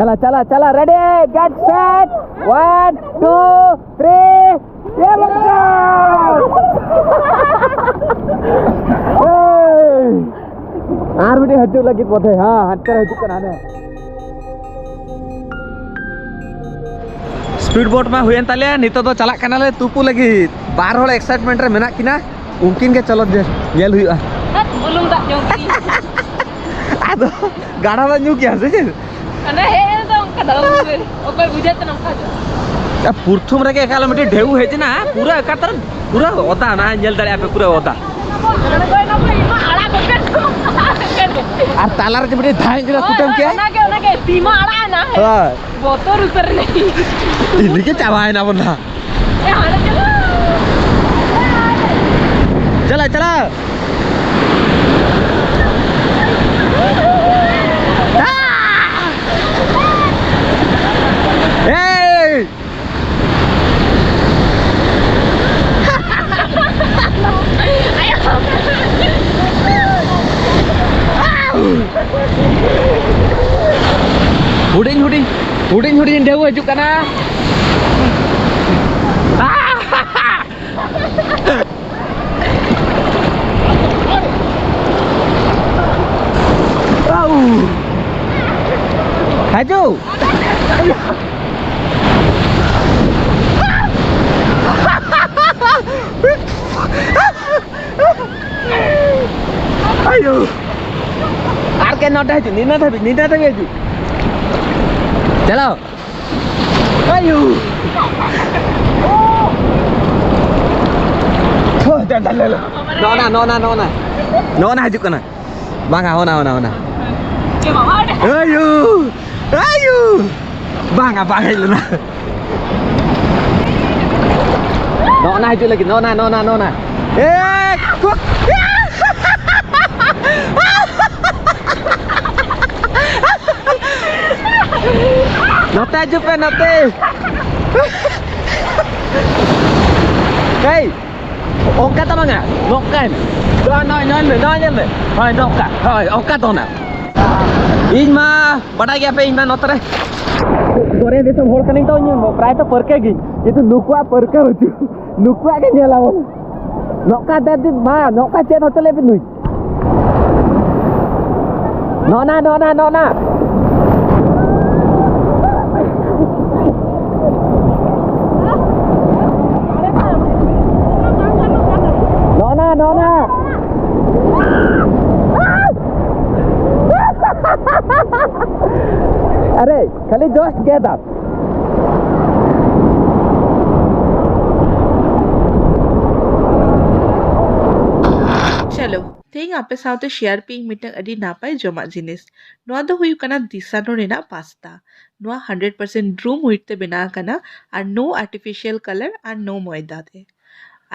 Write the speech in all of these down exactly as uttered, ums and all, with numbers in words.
ᱪᱟᱞᱟ, ᱪᱟᱞᱟ, ᱪᱟᱞᱟ, ready, get set, one, two, three, ᱮ ᱵᱟᱵᱟ! ᱮᱭ! ᱟᱨ ᱢᱤᱫᱴᱤᱡ ᱦᱤᱡᱩᱜ ᱞᱟᱹᱜᱤᱫ ᱵᱚᱫᱷᱮ, ᱦᱮᱸ, ᱦᱟᱱᱛᱮ ᱨᱮ ᱦᱤᱡᱩᱜ ᱠᱟᱱᱟ, ᱦᱟᱱᱮ᱾ Speed boat ᱢᱟ ᱦᱩᱭᱮᱱ ᱛᱟᱞᱮᱭᱟ, ᱱᱤᱛᱚᱜ ᱫᱚ ᱪᱟᱞᱟᱜ ᱠᱟᱱᱟᱞᱮ ᱛᱩᱯᱩ ᱞᱟᱹᱜᱤᱫ᱾ ᱵᱟᱨ ᱦᱚᱲ excitement ᱨᱮ ᱢᱮᱱᱟᱜ ᱠᱤᱱᱟ, ᱩᱱᱠᱤᱱ ᱜᱮ ᱪᱚᱞᱚ ᱧᱮᱞ, ᱧᱮᱞ ᱦᱩᱭᱩᱜᱼᱟ᱾ ᱦᱟᱴ, ᱵᱩᱞᱩᱝ ᱫᱟᱜ ᱧᱩ ᱠᱤ? ᱟᱫᱚ ᱜᱟᱰᱟ ᱫᱟᱜ ᱧᱩ ᱠᱮᱭᱟ ᱥᱮ ᱪᱮᱫ? ᱚᱱᱟ ᱦᱮᱡ ᱨᱮᱫᱚ ᱚᱱᱠᱟ ᱫᱚ ᱚᱠᱚᱭ ᱵᱩᱡᱷᱟᱹᱣ ᱛᱮ ᱱᱚᱝᱠᱟ ᱫᱚ? ᱯᱨᱚᱛᱷᱚᱢ ᱨᱮᱜᱮ ᱮᱠᱟᱞ ᱢᱤᱫᱴᱤᱡ ᱰᱷᱮᱣ ᱦᱮᱡ ᱮᱱᱟ, ᱯᱩᱨᱟᱹ ᱚᱠᱟᱛᱟᱨ ᱯᱩᱨᱟᱹ ᱚᱫᱟ, ᱚᱱᱟ ᱧᱮᱞ ᱫᱟᱲᱮᱭᱟᱜᱼᱟ ᱯᱮ, ᱯᱩᱨᱟᱹ ᱚᱫᱟ᱾ ᱟᱬᱜᱚᱭ ᱱᱟᱯᱮ, ᱤᱧ ᱢᱟ ᱟᱲᱟᱜ ᱜᱚᱫ ᱠᱟᱜ ᱫᱚ᱾ ᱟᱨ ᱛᱟᱞᱟ ᱨᱮ ᱡᱮ ᱢᱤᱫᱴᱤᱡ ᱫᱷᱟᱣ ᱦᱮᱡ ᱮᱱᱟ, ᱦᱳᱭ, ᱠᱩᱴᱟᱹᱢ ᱦᱳᱭ, ᱠᱮᱫ᱾ ᱚᱱᱟᱜᱮ, ᱚᱱᱟᱜᱮ, ᱛᱤ ᱢᱟ ᱟᱲᱟᱜ ᱮᱱᱟ᱾ ᱦᱳᱭ᱾ ᱵᱚᱛᱚᱨ ᱩᱛᱟᱹᱨ ᱮᱱᱟᱹᱧ᱾ ᱤᱱᱟᱹ ᱜᱮ ᱪᱟᱵᱟᱭᱮᱱᱟ ᱵᱚᱱ ᱱᱟᱦᱟᱜ᱾ ᱮ, ᱦᱟᱸᱰᱮ ᱪᱟᱞᱟᱜ᱾ ᱪᱟᱞᱟᱜ, ᱪᱟᱞᱟᱜ᱾ ᱮᱭ! ᱦᱩᱰᱤᱧ ᱦᱩᱰᱤᱧ, ᱦᱩᱰᱤᱧ ᱦᱩᱰᱤᱧ ᱰᱷᱮᱣ ᱦᱤᱡᱩᱜ ᱠᱟᱱᱟ᱾ ᱦᱤᱡᱩᱜ᱾ ᱟᱭᱳ! ᱟᱨ ᱠᱮ ᱱᱚᱰᱮ ᱦᱤᱡᱩᱜ, ᱱᱤᱱᱟᱹ ᱫᱷᱟᱹᱵᱤᱡ, ᱱᱤᱱᱟᱹ ᱫᱷᱟᱹᱵᱤᱡ ᱦᱤᱡᱩᱜ᱾ ᱪᱟᱞᱟᱣ᱾ ᱟᱭᱳ! ᱱᱚᱜᱼᱚ ᱱᱟ, ᱱᱚᱜᱼᱚ ᱱᱟ, ᱱᱚᱜᱼᱚ ᱱᱟ᱾ ᱱᱚᱜᱼᱚ ᱱᱟ ᱦᱤᱡᱩᱜ ᱠᱟᱱᱟ᱾ ᱵᱟᱝᱟ, ᱚᱱᱟ, ᱚᱱᱟ, ᱚᱱᱟ᱾ ᱟᱭᱳ! ᱟᱭᱳ! ᱵᱟᱝᱟ, ᱵᱟᱝ ᱦᱮᱡ ᱞᱮᱱᱟ᱾ ᱱᱚᱜᱼᱚ ᱱᱟ ᱦᱤᱡᱩᱜ ᱞᱟᱹᱜᱤᱫ, ᱱᱚᱜᱼᱚ ᱱᱟ, ᱱᱚᱜᱼᱚ ᱱᱟ, ᱱᱚᱜᱼᱚ ᱱᱟ᱾ ᱮ! ᱱᱚᱛᱮ ᱦᱤᱡᱩᱜ ᱯᱮ, ᱱᱚᱛᱮ᱾ ᱮᱭ! ᱚᱱᱠᱟ ᱫᱚ ᱵᱟᱝᱟ, ᱱᱚᱝᱠᱟᱭ ᱢᱮ᱾ ᱱᱚᱜᱼᱚᱭ, ᱱᱚᱜᱼᱚᱭ ᱧᱮᱞ ᱢᱮ, ᱱᱚᱜᱼᱚᱭ ᱧᱮᱞ ᱢᱮ᱾ ᱦᱳᱭ, ᱱᱚᱝᱠᱟ, ᱦᱳᱭ, ᱚᱱᱠᱟ ᱫᱚᱱᱟ᱾ ᱤᱧ ᱢᱟ ᱵᱟᱰᱟᱭ ᱜᱮᱭᱟ ᱯᱮ, ᱤᱧ ᱢᱟ ᱱᱚᱛᱮ ᱨᱮ ᱜᱚᱨᱮ ᱫᱤᱥᱚᱢ ᱦᱚᱲ ᱠᱟᱹᱱᱟᱹᱧ ᱛᱚ, ᱤᱧ ᱯᱨᱟᱭ ᱛᱚ ᱯᱟᱹᱨᱠᱟᱹ ᱜᱤᱧ, ᱠᱤᱱᱛᱩ ᱱᱩᱠᱩᱣᱟᱜ ᱯᱟᱹᱨᱠᱟᱹ ᱵᱟᱹᱪᱩᱜ, ᱱᱩᱠᱩᱣᱟᱜ ᱜᱮ ᱧᱮᱞ ᱟᱵᱚᱱ᱾ ᱱᱚᱝᱠᱟ ᱫᱮ ᱫᱤ ᱢᱟ, ᱱᱚᱝᱠᱟ ᱪᱮᱫ ᱦᱚᱪᱚ ᱞᱮ ᱵᱤᱱ ᱱᱩᱭ᱾ ᱱᱚᱜᱼᱱᱟ, ᱱᱚᱜᱼᱱᱟ, ᱱᱚᱜᱼᱱᱟ᱾ ᱱᱚᱜᱼᱱᱟ, ᱱᱚᱜᱼᱱᱟ᱾ ᱟᱨᱮ, ᱠᱷᱟᱹᱞᱤ just ᱜᱮᱫ ᱟᱢ᱾ ᱪᱚᱞᱚ, ᱛᱮᱦᱮᱧ ᱟᱯᱮ ᱥᱟᱶᱛᱮ share ᱯᱮ ᱤᱧ ᱢᱤᱫᱴᱟᱝ ᱟᱹᱰᱤ ᱱᱟᱯᱟᱭ ᱡᱚᱢᱟᱜ ᱡᱤᱱᱤᱥ᱾ ᱱᱚᱣᱟ ᱫᱚ ᱦᱩᱭᱩᱜ ᱠᱟᱱᱟ ᱫᱤᱥᱟᱱᱳ ᱨᱮᱱᱟᱜ ᱯᱟᱥᱛᱟ᱾ ᱱᱚᱣᱟ hundred percent room wheat ᱛᱮ ᱵᱮᱱᱟᱣ ᱟᱠᱟᱱᱟ ᱟᱨ no artificial color ᱟᱨ no ᱢᱚᱭᱫᱟ ᱛᱮ᱾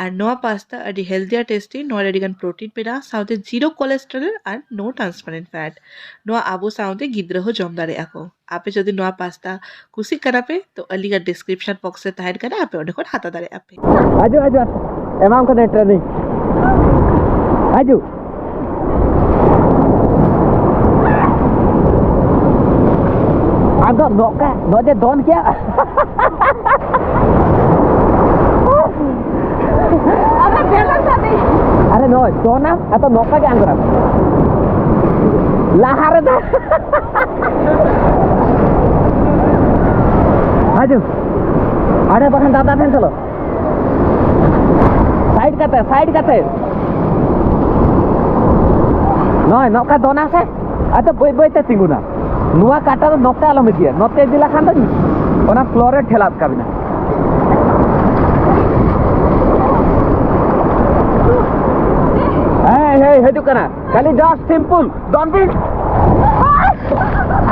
ᱟᱨ ᱱᱚᱣᱟ ᱯᱟᱥᱛᱟ ᱟᱹᱰᱤ healthy ᱟᱨ tasty, ᱱᱚᱣᱟ ᱨᱮ ᱟᱹᱰᱤ ᱜᱟᱱ protein ᱢᱮᱱᱟᱜᱼᱟ, ᱥᱟᱶᱛᱮ zero cholesterol ᱟᱨ no transparent fat᱾ ᱱᱚᱣᱟ ᱟᱵᱚ ᱥᱟᱶᱛᱮ ᱜᱤᱫᱽᱨᱟᱹ ᱦᱚᱸ ᱡᱚᱢ ᱫᱟᱲᱮᱭᱟᱜᱼᱟ ᱠᱚ᱾ ᱟᱯᱮ ᱡᱩᱫᱤ ᱱᱚᱣᱟ ᱯᱟᱥᱛᱟ ᱠᱩᱥᱤᱜ ᱠᱟᱱᱟ ᱯᱮ, ᱛᱚ ᱟᱹᱞᱤᱧᱟᱜ description box ᱨᱮ ᱛᱟᱦᱮᱱ ᱠᱟᱱᱟ, ᱟᱯᱮ ᱚᱸᱰᱮ ᱠᱷᱚᱱ ᱦᱟᱛᱟᱣ ᱫᱟᱲᱮᱭᱟᱜᱼᱟ ᱯᱮ᱾ ᱦᱤᱡᱩᱜ, ᱦᱤᱡᱩᱜ, ᱮᱢᱟᱢ ᱠᱟᱹᱱᱟᱹᱧ training᱾ ᱦᱤᱡᱩᱜ᱾ ᱟᱫᱚ ᱱᱚᱝᱠᱟ, ᱱᱚᱜᱼᱚᱭ ᱡᱮ ᱫᱚᱱ ᱠᱮᱜᱼᱟ᱾ ᱟᱨᱮ ᱵᱮᱞᱚᱱ ᱥᱟᱛᱮ᱾ ᱟᱨᱮ ᱱᱚᱜᱼᱚᱭ ᱫᱚᱱᱟᱢ, ᱟᱫᱚ ᱱᱚᱝᱠᱟ ᱜᱮ ᱟᱸᱜᱚᱨᱟᱢ᱾ ᱞᱟᱦᱟ ᱨᱮᱫᱚ᱾ ᱦᱤᱡᱩᱜ᱾ ᱟᱨᱮ ᱵᱟᱠᱷᱟᱱ ᱫᱟᱫᱟ ᱴᱷᱮᱱ ᱪᱚᱞᱚ᱾ Side ᱠᱟᱛᱮ, side ᱠᱟᱛᱮ᱾ ᱱᱚᱜᱼᱚᱭ ᱱᱚᱝᱠᱟ ᱫᱚᱱᱟ ᱥᱮ, ᱟᱫᱚ ᱵᱟᱹᱭ ᱵᱟᱹᱭ ᱛᱮ ᱛᱤᱸᱜᱩᱱᱟ᱾ ᱱᱚᱣᱟ ᱠᱟᱴᱟ ᱫᱚ ᱱᱚᱛᱮ ᱟᱞᱚᱢ ᱤᱫᱤᱭᱟ, ᱱᱚᱛᱮ ᱤᱫᱤ ᱞᱮᱠᱷᱟᱱ ᱫᱚ ᱚᱱᱟ floor ᱨᱮ ᱴᱷᱮᱞᱟᱣ ᱠᱟᱵᱤᱱᱟ᱾ ᱦᱮᱸ, ᱦᱮᱸ, ᱦᱤᱡᱩᱜ ᱠᱟᱱᱟ᱾ ᱠᱷᱟᱹᱞᱤ just simple ᱫᱚᱱ ᱵᱤᱱ᱾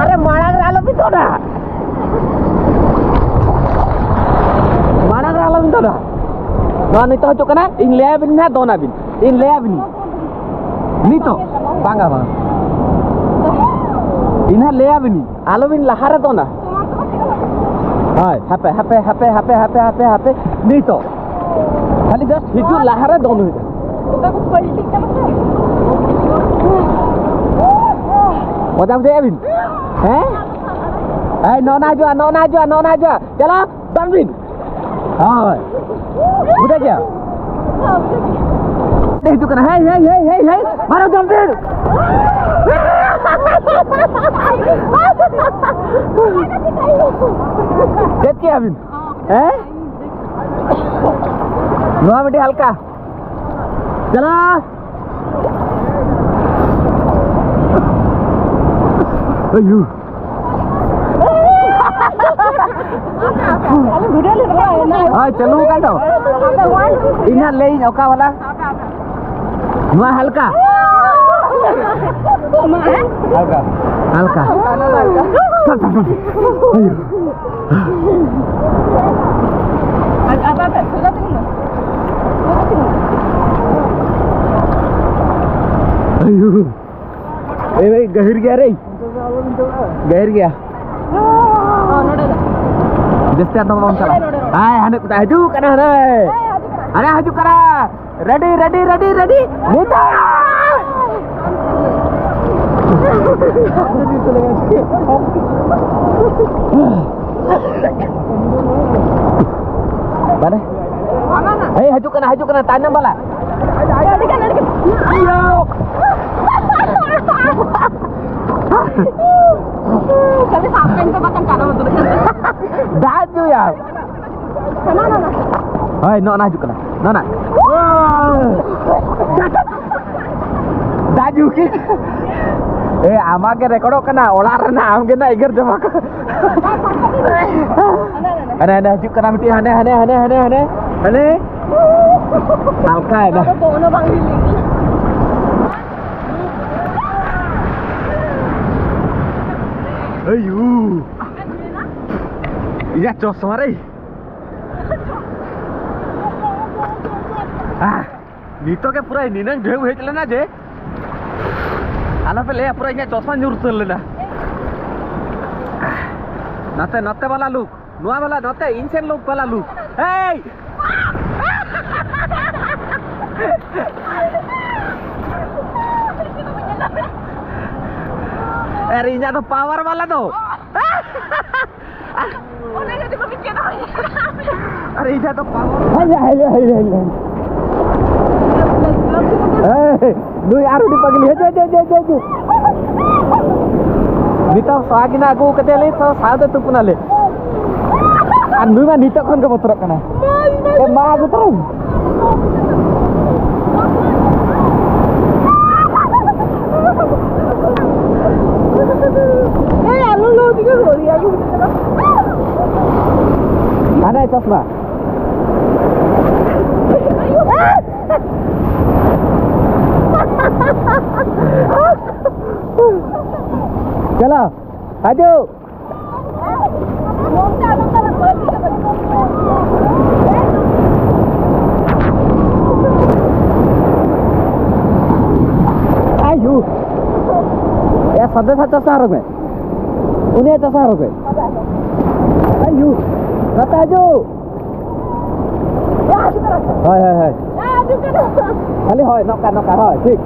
ᱟᱨᱮ ᱢᱟᱲᱟᱝ ᱨᱮ ᱟᱞᱚ ᱵᱤᱱ ᱫᱚᱱᱟ᱾ ᱢᱟᱲᱟᱝ ᱨᱮ ᱟᱞᱚ ᱵᱤᱱ ᱫᱚᱱᱟ᱾ ᱱᱚᱣᱟ ᱱᱤᱛᱚᱜ ᱦᱤᱡᱩᱜ ᱠᱟᱱᱟ, ᱤᱧ ᱞᱟᱹᱭ ᱟᱵᱤᱱ ᱦᱟᱸᱜ, ᱫᱚᱱ ᱟᱵᱤᱱ᱾ ᱤᱧ ᱞᱟᱹᱭ ᱟᱵᱤᱱ᱾ ᱱᱤᱛᱚᱜ? ᱵᱟᱝᱟ, ᱵᱟᱝᱟ᱾ ᱤᱧ ᱦᱟᱸᱜ ᱞᱟᱹᱭ ᱟᱵᱤᱱ᱾ ᱟᱞᱚ ᱵᱤᱱ ᱞᱟᱦᱟ ᱨᱮ ᱫᱚᱱᱟ᱾ ᱦᱳᱭ, ᱦᱟᱯᱮ, ᱦᱟᱯᱮ, ᱦᱟᱯᱮ᱾ ᱱᱤᱛᱚᱜ᱾ ᱠᱷᱟᱹᱞᱤ just ᱦᱤᱡᱩᱜ ᱞᱟᱦᱟ ᱨᱮ ᱫᱚᱱ ᱦᱩᱭᱩᱜᱼᱟ᱾ ᱚᱠᱟ ᱠᱚ ᱯᱟᱞᱴᱤᱜ ᱠᱟᱱᱟ ᱥᱮ? ᱢᱚᱡᱟ ᱵᱩᱡᱷᱟᱹᱣᱮᱫᱼᱟ ᱵᱤᱱ? ᱦᱮᱸ? ᱦᱮᱸ, ᱱᱚᱜᱼᱚ ᱱᱟ ᱦᱤᱡᱩᱜᱼᱟ, ᱱᱚᱜᱼᱚ ᱱᱟ ᱦᱤᱡᱩᱜᱼᱟ, ᱱᱚᱜᱼᱚ ᱱᱟ ᱦᱤᱡᱩᱜᱼᱟ᱾ ᱪᱟᱞᱟᱜ ᱵᱟᱝ ᱵᱤᱱ? ᱦᱳᱭ᱾ ᱵᱩᱡᱷᱟᱹᱣ ᱜᱮᱭᱟ? ᱦᱮᱸ, ᱦᱤᱡᱩᱜ ᱠᱟᱱᱟ᱾ ᱦᱮᱸ, ᱦᱮᱸ, ᱦᱮᱸ, ᱦᱮᱸ, ᱦᱮᱸ᱾ ᱢᱟᱨᱚ ᱡᱚᱢ ᱵᱤᱱ᱾ ᱪᱮᱫ ᱠᱮᱜᱼᱟ ᱵᱤᱱ? ᱦᱮᱸ? ᱱᱚᱣᱟ ᱢᱤᱫᱴᱤᱡ ᱦᱟᱞᱠᱟ᱾ ᱪᱟᱞᱟᱜ᱾ ᱟᱭᱩ᱾ ᱦᱳᱭ, ᱪᱟᱹᱞᱩ ᱟᱠᱟᱱ ᱫᱚ᱾ ᱤᱧ ᱦᱟᱸᱜ ᱞᱟᱹᱭᱟᱹᱧ ᱚᱠᱟ ᱵᱟᱞᱟ᱾ ᱱᱚᱣᱟ ᱦᱟᱞᱠᱟ᱾ ᱦᱟᱞᱠᱟ᱾ ᱦᱟᱞᱠᱟ᱾ ᱟᱭᱩ᱾ ᱟᱭᱩ᱾ ᱮ ᱵᱷᱟᱭ, ᱜᱟᱹᱦᱤᱨ ᱜᱮᱭᱟ ᱨᱮ᱾ ᱜᱟᱹᱦᱤᱨ ᱜᱮᱭᱟ᱾ ᱡᱟᱹᱥᱛᱤ ᱟᱸᱫᱷᱟ ᱵᱟᱵᱚᱱ ᱪᱟᱞᱟᱜᱼᱟ᱾ ᱦᱮᱸ, ᱦᱟᱸᱰᱮ ᱠᱚ ᱦᱤᱡᱩᱜ ᱠᱟᱱᱟ, ᱦᱟᱸᱰᱮ᱾ ᱦᱟᱸᱰᱮ ᱦᱤᱡᱩᱜ ᱠᱟᱱᱟ᱾ Ready, ready, ready, ready. ᱱᱤᱛᱚᱜ! ᱢᱟᱱᱮ? ᱦᱮᱸ, ᱦᱤᱡᱩᱜ ᱠᱟᱱᱟ, ᱦᱤᱡᱩᱜ ᱠᱟᱱᱟ, ᱛᱟᱭᱱᱚᱢ ᱵᱟᱞᱟ᱾ ᱠᱷᱟᱹᱞᱤ ᱥᱟᱵ ᱠᱟᱹᱧ ᱯᱮ, ᱵᱟᱠᱷᱟᱱ ᱪᱟᱞᱟᱣ ᱩᱛᱟᱹᱨᱚᱜ ᱠᱟᱱᱟ᱾ ᱫᱟᱜ ᱧᱩᱭᱟ᱾ ᱦᱳᱭ, ᱱᱚᱜᱼᱚ ᱱᱟ ᱦᱤᱡᱩᱜ ᱠᱟᱱᱟ᱾ ᱱᱚᱜᱼᱚ ᱱᱟ᱾ ᱫᱟᱜ ᱧᱩ ᱠᱤ? ᱮ, ᱟᱢᱟᱜ ᱜᱮ ᱨᱮᱠᱚᱨᱰᱚᱜ ᱠᱟᱱᱟ, ᱚᱲᱟᱜ ᱨᱮᱱᱟᱜ ᱟᱢ ᱜᱮ ᱱᱟ ᱮᱜᱮᱨ ᱡᱚᱢᱟ ᱠᱚ᱾ ᱦᱟᱱᱮ, ᱦᱟᱱᱮ ᱦᱤᱡᱩᱜ ᱠᱟᱱᱟ ᱢᱤᱫᱴᱤᱡ, ᱦᱟᱱᱮ, ᱦᱟᱱᱮ, ᱦᱟᱱᱮ᱾ ᱦᱟᱞᱠᱟ ᱮᱱᱟ᱾ ᱟᱫᱚ ᱫᱚᱱ ᱦᱚᱸ ᱵᱟᱝ ᱦᱩᱭ ᱞᱮᱱᱟ᱾ ᱟᱭᱩ᱾ ᱤᱧᱟᱹᱜ ᱪᱚᱥᱢᱟ ᱨᱮ᱾ ᱟᱦ, ᱱᱤᱛᱚᱜ ᱜᱮ ᱯᱩᱨᱟᱹ ᱱᱤᱱᱟᱹᱝ ᱰᱷᱮᱣ ᱦᱮᱡ ᱞᱮᱱᱟ ᱡᱮ ᱟᱞᱚᱯᱮ ᱞᱟᱹᱭᱟ, ᱯᱩᱨᱟᱹ ᱤᱧᱟᱹᱜ ᱪᱚᱥᱢᱟ ᱧᱩᱨ ᱩᱛᱟᱹᱨ ᱞᱮᱱᱟ᱾ ᱱᱟᱛᱮ, ᱱᱟᱛᱮ ᱵᱟᱞᱟ ᱞᱩᱠ, ᱱᱚᱣᱟ ᱵᱟᱞᱟ ᱱᱚᱛᱮ, ᱤᱧ ᱥᱮᱱ ᱞᱩᱠ ᱵᱟᱞᱟ ᱞᱩᱠ᱾ ᱦᱮᱭ! ᱟᱨ ᱤᱧᱟᱹᱜ ᱫᱚ ᱯᱟᱣᱟᱨ ᱵᱟᱞᱟ ᱫᱚ᱾ ᱚᱱᱟ ᱜᱮ ᱛᱮᱠᱚ ᱢᱤᱫᱴᱮᱱ ᱫᱚ᱾ ᱟᱨ ᱤᱧᱟᱹᱜ ᱫᱚ ᱯᱟᱣᱟᱨ᱾ ᱦᱟᱭ, ᱦᱟᱭ, ᱦᱟᱭ, ᱦᱟᱭ, ᱦᱟᱭ᱾ ᱮᱭ, ᱱᱩᱭ ᱟᱨ ᱩᱱᱤ ᱯᱟᱜᱽᱞᱤ᱾ ᱦᱤᱡᱩᱜ, ᱦᱤᱡᱩᱜ, ᱦᱤᱡᱩᱜ, ᱦᱤᱡᱩᱜ᱾ ᱱᱤᱛᱚᱜ ᱥᱟᱜᱤᱱᱟ ᱟᱹᱜᱩ ᱠᱟᱫᱮᱭᱟᱞᱮ, ᱛᱚ ᱥᱟᱶᱛᱮ ᱛᱩᱯᱩᱱᱟᱞᱮ᱾ ᱟᱨ ᱱᱩᱭ ᱢᱟ ᱱᱤᱛᱚᱜ ᱠᱷᱚᱱ ᱜᱮ ᱵᱚᱛᱚᱨᱚᱜ ᱠᱟᱱᱟ᱾ ᱮ, ᱢᱟ ᱟᱹᱜᱩ ᱛᱚᱨᱟᱭ᱾ ᱮᱭ, ᱟᱞᱚ ᱞᱚ ᱫᱤᱜᱮ ᱜᱷᱚᱲᱤ ᱟᱹᱜᱩ ᱠᱟᱫᱟ᱾ ᱦᱟᱱᱮ ᱪᱚᱥᱢᱟ᱾ ᱪᱟᱞᱟᱣ᱾ ᱦᱤᱡᱩᱜ᱾ ᱟᱭᱩ᱾ ᱮ, ᱥᱟᱫᱮ ᱥᱟᱫᱮ ᱪᱟᱥᱟ ᱦᱚᱨᱚᱜ ᱢᱮ᱾ ᱩᱱᱤᱭᱟᱜ ᱪᱟᱥᱟ ᱦᱚᱨᱚᱜ ᱢᱮ᱾ ᱟᱭᱩ᱾ ᱱᱚᱛᱮ ᱦᱤᱡᱩᱜ᱾ ᱦᱳᱭ, ᱦᱳᱭ, ᱦᱳᱭ᱾ ᱠᱷᱟᱹᱞᱤ ᱦᱳᱭ, ᱱᱚᱝᱠᱟ, ᱱᱚᱝᱠᱟ, ᱦᱳᱭ, ᱴᱷᱤᱠ᱾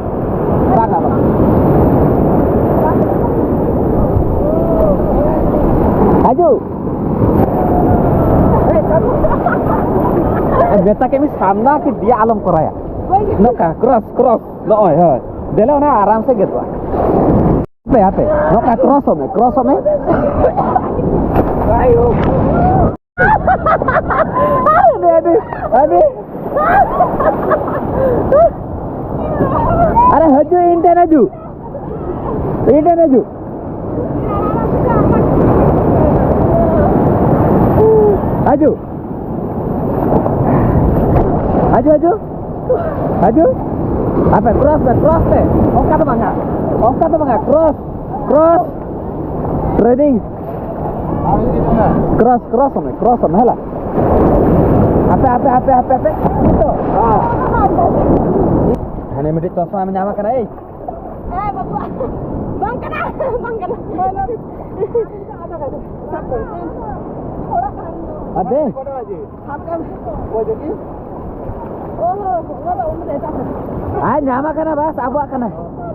ᱵᱟᱝᱟ, ᱵᱟᱝᱟ᱾ ᱦᱤᱡᱩᱜ᱾ ᱢᱮᱛᱟ ᱠᱮᱫ ᱢᱮ, ᱥᱟᱢᱱᱟ ᱠᱮᱫᱮᱭᱟ, ᱟᱞᱚᱢ ᱠᱚᱨᱟᱭᱟ᱾ ᱱᱚᱝᱠᱟ, ᱠᱨᱚᱥ, ᱠᱨᱚᱥ᱾ ᱱᱚᱜᱼᱚᱭ, ᱦᱳᱭ᱾ ᱫᱮᱞᱟ, ᱚᱱᱟ ᱟᱨᱟᱢ ᱥᱮ ᱜᱮᱫᱚᱜᱼᱟ᱾ ᱦᱟᱯᱮ, ᱦᱟᱯᱮ, ᱱᱚᱝᱠᱟ ᱠᱨᱚᱥᱚᱜ ᱢᱮ, ᱠᱨᱚᱥᱚᱜ ᱢᱮ᱾ ᱟᱹᱰᱤ, ᱟᱹᱰᱤ, ᱟᱹᱰᱤ᱾ ᱟᱨᱮ ᱦᱤᱡᱩᱜ, ᱤᱧ ᱴᱷᱮᱱ ᱦᱤᱡᱩᱜ᱾ ᱤᱧ ᱴᱷᱮᱱ ᱦᱤᱡᱩᱜ᱾ ᱦᱤᱡᱩᱜ᱾ ᱦᱤᱡᱩᱜ, ᱦᱤᱡᱩᱜ᱾ ᱦᱤᱡᱩᱜ᱾ ᱟᱯᱮ ᱠᱨᱚᱥ ᱯᱮ, ᱠᱨᱚᱥ ᱯᱮ᱾ ᱚᱱᱠᱟ ᱫᱚ ᱵᱟᱝᱟ᱾ ᱚᱱᱠᱟ ᱫᱚ ᱵᱟᱝᱟ᱾ Cross, cross. Training. Cross, cross ᱢᱮ, ᱠᱨᱚᱥ ᱢᱮ, ᱦᱮᱞᱟ᱾ ᱟᱯᱮ, ᱟᱯᱮ, ᱟᱯᱮ, ᱟᱯᱮ, ᱟᱯᱮ᱾ ᱦᱟᱱᱮ ᱢᱤᱫᱴᱤᱡ ᱪᱚᱥᱢᱟ ᱢᱮ ᱧᱟᱢ ᱠᱟᱱᱟ, ᱮᱭ᱾ ᱦᱮᱸ, ᱵᱟᱵᱩ᱾ ᱵᱟᱝ ᱠᱟᱱᱟ, ᱵᱟᱝ ᱠᱟᱱᱟ᱾ ᱚᱲᱟᱜ ᱠᱟᱱᱟ᱾ ᱟᱫᱮ᱾ ᱥᱟᱵ ᱠᱟᱜ ᱢᱮ᱾ ᱚᱠᱚᱭ ᱡᱟᱹᱱᱤᱡ? ᱚ, ᱚᱱᱟ ᱫᱚ ᱚᱱᱟ ᱫᱚ ᱮᱴᱟᱜ ᱠᱟᱱᱟ᱾ ᱟᱨ ᱧᱟᱢ ᱟᱠᱟᱱᱟ, ᱵᱟᱥ ᱟᱵᱚᱣᱟᱜ ᱠᱟᱱᱟ᱾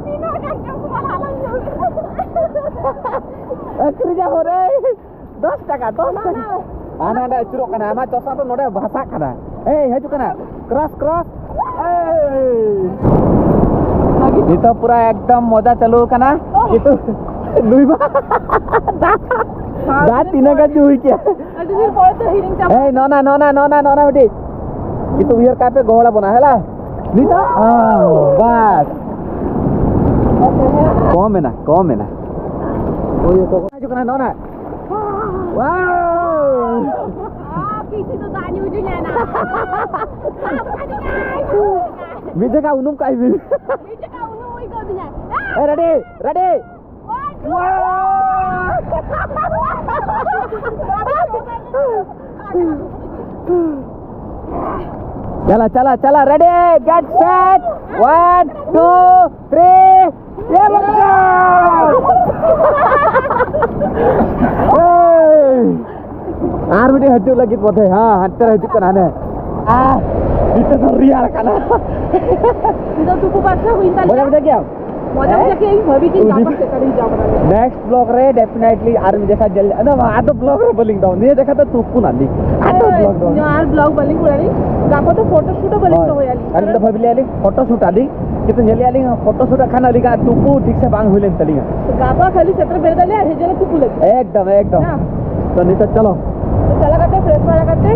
ᱛᱤᱱᱟᱹᱜ ᱜᱟᱱ ᱪᱚᱝ ᱠᱚ ᱦᱟᱞᱟᱝ ᱧᱟᱢ ᱠᱮᱫᱟ᱾ ᱟᱹᱠᱷᱨᱤᱧᱟ ᱦᱚᱨᱮ᱾ ᱫᱚᱥ ᱴᱟᱠᱟ, ᱫᱚᱥ ᱴᱟᱠᱟ᱾ ᱦᱟᱱᱟ ᱚᱸᱰᱮ ᱟᱹᱪᱩᱨᱚᱜ ᱠᱟᱱᱟ, ᱟᱢᱟᱜ ᱪᱚᱥᱢᱟ ᱫᱚ ᱱᱚᱰᱮ ᱵᱷᱟᱥᱟᱜ ᱠᱟᱱᱟ᱾ ᱮᱭ, ᱦᱤᱡᱩᱜ ᱠᱟᱱᱟ᱾ Cross, cross. ᱮᱭ᱾ ᱱᱤᱛᱚᱜ ᱯᱩᱨᱟ ᱮᱠᱫᱚᱢ ᱢᱚᱡᱟ ᱪᱟᱹᱞᱩ ᱠᱟᱱᱟ᱾ ᱠᱤᱱᱛᱩ ᱱᱩᱭ ᱢᱟ ᱫᱟᱜ, ᱫᱟᱜ ᱛᱤᱱᱟᱹᱜ ᱜᱟᱱ ᱧᱩᱭ ᱠᱮᱭᱟ᱾ ᱟᱹᱰᱤ ᱫᱤᱱ ᱯᱚᱨᱮ ᱛᱚ ᱦᱤᱲᱤᱧ ᱪᱟᱵᱟ᱾ ᱮᱭ, ᱱᱚᱱᱟ, ᱱᱚᱱᱟ, ᱱᱚᱱᱟ, ᱱᱚᱱᱟ ᱢᱤᱫᱴᱤᱡ᱾ ᱠᱤᱱᱛᱩ ᱩᱭᱦᱟᱹᱨ ᱠᱟᱜ ᱯᱮ, ᱜᱚᱦᱚᱲ ᱟᱵᱚᱱᱟ, ᱦᱮᱞᱟ? ᱱᱤᱛᱚᱜ? ᱦᱮᱸ, ᱵᱟᱥ᱾ ᱠᱚᱢ ᱮᱱᱟ, ᱠᱚᱢ ᱮᱱᱟ᱾ ᱦᱤᱡᱩᱜ ᱠᱟᱱᱟ, ᱱᱚᱜᱼᱚ ᱱᱟ᱾ ᱣᱟᱣ! ᱟᱯᱤᱥᱤ ᱫᱚ ᱫᱟᱜ ᱧᱩ ᱦᱚᱪᱚᱧᱟ ᱱᱟ᱾ ᱢᱤᱫ ᱡᱟᱭᱜᱟ ᱩᱱᱩᱢ ᱠᱟᱜ ᱵᱤᱱ᱾ ᱢᱤᱫ ᱡᱟᱭᱜᱟ ᱩᱱᱩᱢ ᱦᱩᱭ ᱠᱚᱜ ᱛᱤᱧᱟ᱾ ᱮ, ᱨᱮᱰᱤ, ᱨᱮᱰᱤ᱾ ᱪᱟᱞᱟ, ᱪᱟᱞᱟ, ᱪᱟᱞᱟ, ready, get set, one, two, three, ये बच्चा! ᱟᱨ ᱢᱤᱫᱴᱮᱡ ᱦᱤᱡᱩᱜ ᱞᱟᱹᱜᱤᱫ ᱵᱚᱫᱷᱮ, ᱦᱮᱸ, ᱦᱟᱱᱛᱮ ᱨᱮ ᱦᱤᱡᱩᱜ ᱠᱟᱱᱟ, ᱦᱟᱱᱮ᱾ ᱟᱦ, ᱱᱤᱛᱚᱜ ᱫᱚ ᱨᱮᱭᱟᱲ ᱠᱟᱱᱟ᱾ ᱱᱤᱛᱚᱜ ᱛᱩᱯᱩ ᱯᱟᱨᱪᱟ ᱦᱩᱭᱮᱱ ᱛᱟᱞᱮᱭᱟ᱾ ᱢᱚᱡᱟ ᱵᱩᱡᱷᱟᱹᱣ ᱠᱮᱜᱼᱟᱢ? ᱢᱚᱡᱟ ᱵᱩᱡᱷᱟᱹᱣ ᱠᱮᱜᱼᱟᱹᱧ, ᱵᱷᱟᱹᱵᱤ ᱠᱤᱧ ᱜᱟᱯᱟ ᱥᱮᱛᱟᱜ ᱨᱤᱧ ᱡᱚᱢ ᱠᱟᱫᱟ᱾ Next vlog ᱨᱮ definitely ᱟᱨ ᱢᱤᱫ ᱡᱚᱠᱷᱟ ᱧᱮᱞ, ᱟᱫᱚ, ᱟᱫᱚ vlog ᱨᱮ ᱵᱟᱹᱞᱤᱧ ᱫᱚ, ᱱᱤᱭᱟᱹ ᱡᱚᱠᱷᱟ ᱫᱚ ᱛᱩᱯᱩ ᱱᱟᱞᱤᱧ᱾ ᱟᱫᱚ vlog ᱫᱚ᱾ ᱱᱚᱣᱟ ᱟᱨ vlog ᱵᱟᱹᱞᱤᱧ ᱠᱚᱨᱟᱣ ᱞᱤᱧ᱾ ᱜᱟᱯᱟ ᱫᱚ photo shoot ᱦᱚᱸ ᱵᱟᱹᱞᱤᱧ ᱦᱳᱭ᱾ ᱫᱚᱦᱚᱭᱟ ᱞᱤᱧ᱾ ᱟᱹᱞᱤᱧ ᱫᱚ ᱵᱷᱟᱹᱵᱤ ᱞᱮᱭᱟ ᱞᱤᱧ photo shoot ᱟᱹᱞᱤᱧ, ᱠᱤᱱᱛᱩ ᱧᱮᱞᱮᱜᱼᱟ ᱞᱤᱧ photo shoot ᱠᱷᱟᱱ ᱟᱹᱞᱤᱧᱟᱜ ᱛᱩᱯᱩ ᱴᱷᱤᱠ ᱥᱮ ᱵᱟᱝ ᱦᱩᱭ ᱞᱮᱱ ᱛᱟᱹᱞᱤᱧᱟ᱾ ᱜᱟᱯᱟ ᱠᱷᱟᱹᱞᱤ ᱥᱮᱛᱟᱜ ᱨᱮ ᱵᱮᱨᱮᱫ ᱟᱞᱮ ᱟᱨ ᱦᱮᱡ ᱟᱞᱮ ᱛᱩᱯᱩ ᱞᱟᱹᱜᱤᱫ᱾ ᱮᱠᱫᱚᱢ, ᱮᱠᱫᱚᱢ᱾ ᱦᱮᱸ᱾ ᱛᱚ ᱱᱤᱛᱚᱜ ᱪᱚᱞᱚ᱾ ᱛᱚ ᱪᱟᱞᱟᱣ ᱠᱟᱛᱮ fresh ᱵᱟᱲᱟ ᱠᱟᱛᱮ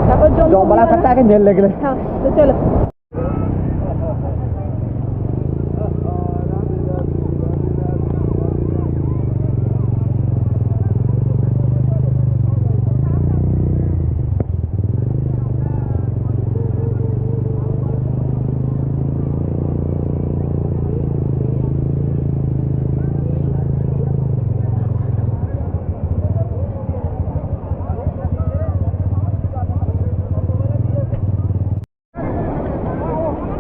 ᱛᱟᱨᱯᱚᱨ ᱡᱚᱢ ᱡᱚᱢ ᱵᱟᱲᱟ ᱦᱩᱭᱩᱜᱼᱟ᱾ ᱠᱟᱛᱮ ᱟᱜᱮ ᱧᱮᱞ ᱞᱮᱜᱮ ᱞᱮ᱾ ᱦᱮᱸ, ᱛᱚ ᱪᱚᱞᱚ᱾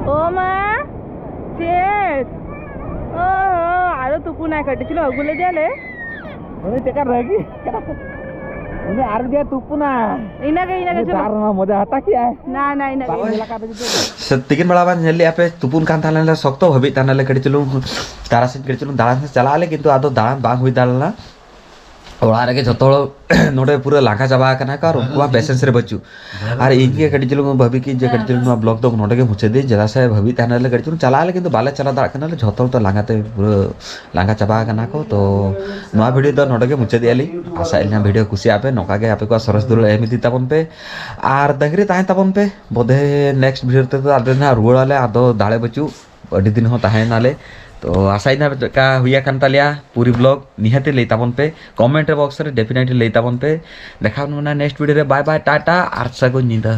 ᱳ ᱢᱟ, ᱪᱮᱫ? ᱳ, ᱟᱨᱚ ᱛᱩᱯᱩᱱᱟᱭ ᱠᱟᱹᱴᱤᱡ ᱪᱩᱞᱩᱝ ᱟᱹᱜᱩ ᱞᱮᱫᱮᱭᱟᱞᱮ᱾ ᱩᱱᱤ ᱪᱮᱫᱠᱟ ᱨᱟᱹᱜᱤ ᱠᱟᱱᱟ᱾ ᱩᱱᱤ ᱟᱨ ᱡᱮ ᱛᱩᱯᱩᱱᱟ᱾ ᱤᱱᱟᱹᱜᱮ, ᱤᱱᱟᱹᱜᱮ, ᱩᱱᱤ ᱪᱚᱞᱚ᱾ ᱫᱟᱜ ᱨᱮᱢᱟ ᱢᱚᱡᱟ ᱦᱟᱛᱟ ᱠᱮᱜᱼᱟᱭ᱾ ᱱᱟ, ᱱᱟ, ᱤᱱᱟᱹᱜᱮ᱾ ᱵᱟᱵᱟ ᱮᱞᱟᱠᱟ ᱫᱚ ᱡᱩᱫᱟᱹ᱾ ᱥᱮ ᱛᱤᱠᱤᱱ ᱵᱮᱲᱟ ᱵᱟᱝ ᱧᱮᱞ ᱞᱮᱜᱼᱟ ᱯᱮ, ᱛᱩᱯᱩᱱ ᱠᱟᱱ ᱛᱟᱦᱮᱱᱟᱞᱮ ᱥᱚᱠᱛᱚ ᱵᱷᱟᱹᱵᱤᱡ ᱛᱟᱦᱮᱱᱟᱞᱮ ᱠᱟᱹᱴᱤᱡ ᱪᱩᱞᱩᱝ, ᱛᱟᱨᱟᱥᱤᱧ ᱠᱟᱹᱴᱤᱡ ᱪᱩᱞᱩᱝ ᱫᱟᱬᱟᱱ ᱥᱮᱫ ᱪᱟᱞᱟᱜ ᱟᱞᱮ, ᱠᱤᱱᱛᱩ ᱟᱫᱚ ᱫᱟᱬᱟᱱ ᱵᱟᱝ ᱦᱩᱭ ᱫᱟᱲᱮ ᱞᱮᱱᱟ᱾ ᱚᱲᱟᱜ ᱨᱮᱜᱮ ᱡᱷᱚᱛᱚ ᱦᱚᱲ ᱱᱚᱰᱮ ᱯᱩᱨᱟᱹ ᱞᱟᱸᱜᱟ ᱪᱟᱵᱟ ᱟᱠᱟᱱᱟ ᱠᱚ, ᱟᱨ ᱩᱱᱠᱩᱣᱟᱜ patience ᱨᱮ ᱵᱟᱹᱪᱩᱜ᱾ ᱟᱨ ᱤᱧ ᱜᱮ ᱠᱟᱹᱴᱤᱡ ᱪᱩᱞᱩᱝ ᱵᱷᱟᱹᱵᱤ ᱠᱤ ᱡᱮ ᱠᱟᱹᱴᱤᱡ ᱪᱩᱞᱩᱝ ᱱᱚᱣᱟ vlog ᱫᱚ ᱱᱚᱰᱮ ᱜᱮ ᱢᱩᱪᱟᱹᱫ ᱫᱟᱹᱧ, ᱪᱮᱫᱟᱜ ᱥᱮ ᱵᱷᱟᱹᱵᱤ ᱛᱟᱦᱮᱱᱟᱞᱮ ᱠᱟᱹᱴᱤᱡ ᱪᱩᱞᱩᱝ ᱪᱟᱞᱟᱜ ᱟᱞᱮ, ᱠᱤᱱᱛᱩ ᱵᱟᱞᱮ ᱪᱟᱞᱟᱣ ᱫᱟᱲᱮᱭᱟᱜ ᱠᱟᱱᱟᱞᱮ, ᱡᱷᱚᱛᱚ ᱦᱚᱲ ᱫᱚ ᱞᱟᱸᱜᱟ ᱛᱮ ᱯᱩᱨᱟᱹ ᱞᱟᱸᱜᱟ ᱪᱟᱵᱟ ᱟᱠᱟᱱᱟ ᱠᱚ᱾ ᱛᱚ ᱱᱚᱣᱟ video ᱫᱚ ᱱᱚᱰᱮ ᱜᱮ ᱢᱩᱪᱟᱹᱫ ᱮᱜᱼᱟ ᱞᱤᱧ᱾ ᱟᱥᱟᱭᱮᱫ ᱞᱤᱧ video ᱠᱩᱥᱤᱭᱟᱜ ᱯᱮ, ᱱᱚᱝᱠᱟ ᱜᱮ ᱟᱯᱮ ᱠᱚᱣᱟᱜ ᱥᱚᱨᱮᱥ ᱫᱩᱞᱟᱹᱲ ᱮᱢ ᱤᱫᱤ ᱛᱟᱵᱚᱱ ᱯᱮ, ᱟᱨ ᱰᱟᱹᱝᱨᱤ ᱛᱟᱦᱮᱱ ᱛᱟᱵᱚᱱ ᱯᱮ᱾ ᱵᱚᱫᱷᱮ next video ᱛᱮᱫᱚ ᱟᱞᱮ ᱱᱟᱦᱟᱜ ᱨᱩᱣᱟᱹᱲ ᱟᱞᱮ, ᱟᱫᱚ ᱫᱟᱲᱮ ᱵᱟᱹᱪᱩᱜ, ᱟᱹᱰᱤ ᱫᱤᱱ ᱦᱚᱸ ᱛᱟᱦᱮᱸᱭᱮᱱᱟᱞᱮ᱾ ᱛᱚ ᱟᱥᱟᱭᱮᱫᱟ ᱪᱮᱫ ᱞᱮᱠᱟ ᱦᱩᱭ ᱟᱠᱟᱱ ᱛᱟᱞᱮᱭᱟ ᱯᱩᱨᱤ vlog, ᱱᱤᱦᱟᱹᱛ ᱞᱟᱹᱭ ᱛᱟᱵᱚᱱ ᱯᱮ comment box ᱨᱮ, definitely ᱞᱟᱹᱭ ᱛᱟᱵᱚᱱ ᱯᱮ᱾ ᱫᱮᱠᱷᱟᱣ ᱢᱮᱱᱟ next video ᱨᱮ, bye bye, ᱴᱟᱴᱟ ᱟᱨ ᱥᱟᱹᱜᱩᱱ ᱧᱤᱫᱟᱹ᱾